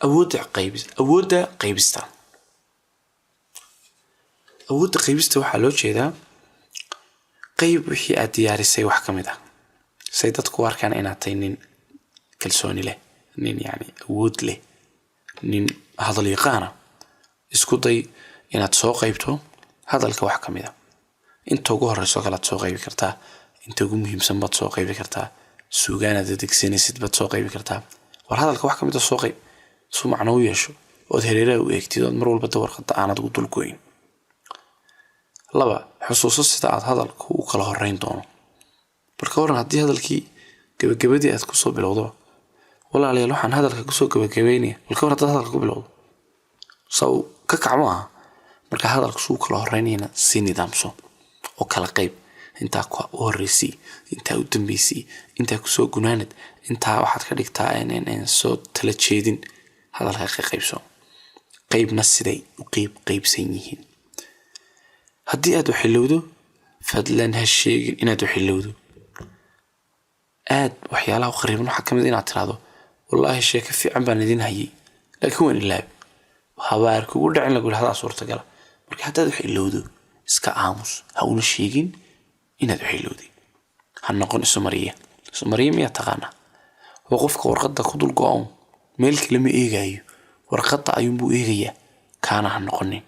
Awoodda qaybis, awoodda qaybista. Awoodda qaybista waxaa loo jeedaa qayb wixii aad diyaarisay wax ka mid ah, say dadku u arkaan inaad tahay nin kalsooni leh, nin yani awood leh, nin hadal yaqaana. Isku day inaad soo qaybto hadalka wax ka mid a. Inta ugu horeyso kale aad soo qaybi kartaa, inta ugu muhiimsan baad soo qaybi kartaa, suugaanaad adeegsanaysid baad soo qaybi kartaa. War hadalka wax ka mid a soo qayb suu macno u yeesho, ood hareeraha u eegtid, ood mar walba da warqada aanad ugu dulgoyn. Laba, xusuuso sida aad hadalku u kala horeyn doono. Marka waran haddii hadalkii gabagabadii aad kusoo bilowdo: "Walaalayaal, waxaan hadalka kusoo gabagabeynaya." Balka war haddaad hadalka ku bilowdo, saw ka kac ma aha. Marka hadalka suu kala horeynayana si nidaamso oo kala qayb: intaa u horeysay, intaa u dambeysay, intaa kusoo gunaanad, intaa waxaad ka dhigtaa soo tala jeedin. Hadalka ka qaybso, qaybna siday u qeyb qaybsan yihiin. Haddii aad waxilowdo, fadlan ha sheegin inaad waxilowdo. Aad waxyaalaha u khariban waxaa kamid inaad tiraahdo: "Wallaahi, sheeko fiican baan idin hayay, laakiin waan ilaabi." Habaar kugu dhacin lagu yidhahdaa suurtagala. Marka haddaad wax ilowdo, iska aamus, ha una sheegin inaad wax ilowday. Ha noqon isumariya. Isumariya miyaa taqaanaa? Waa qofka warqadda ku dul go-on, meel kale ma eegayo, warqadda ayuunbuu eegayaa. Kaana ha noqonin.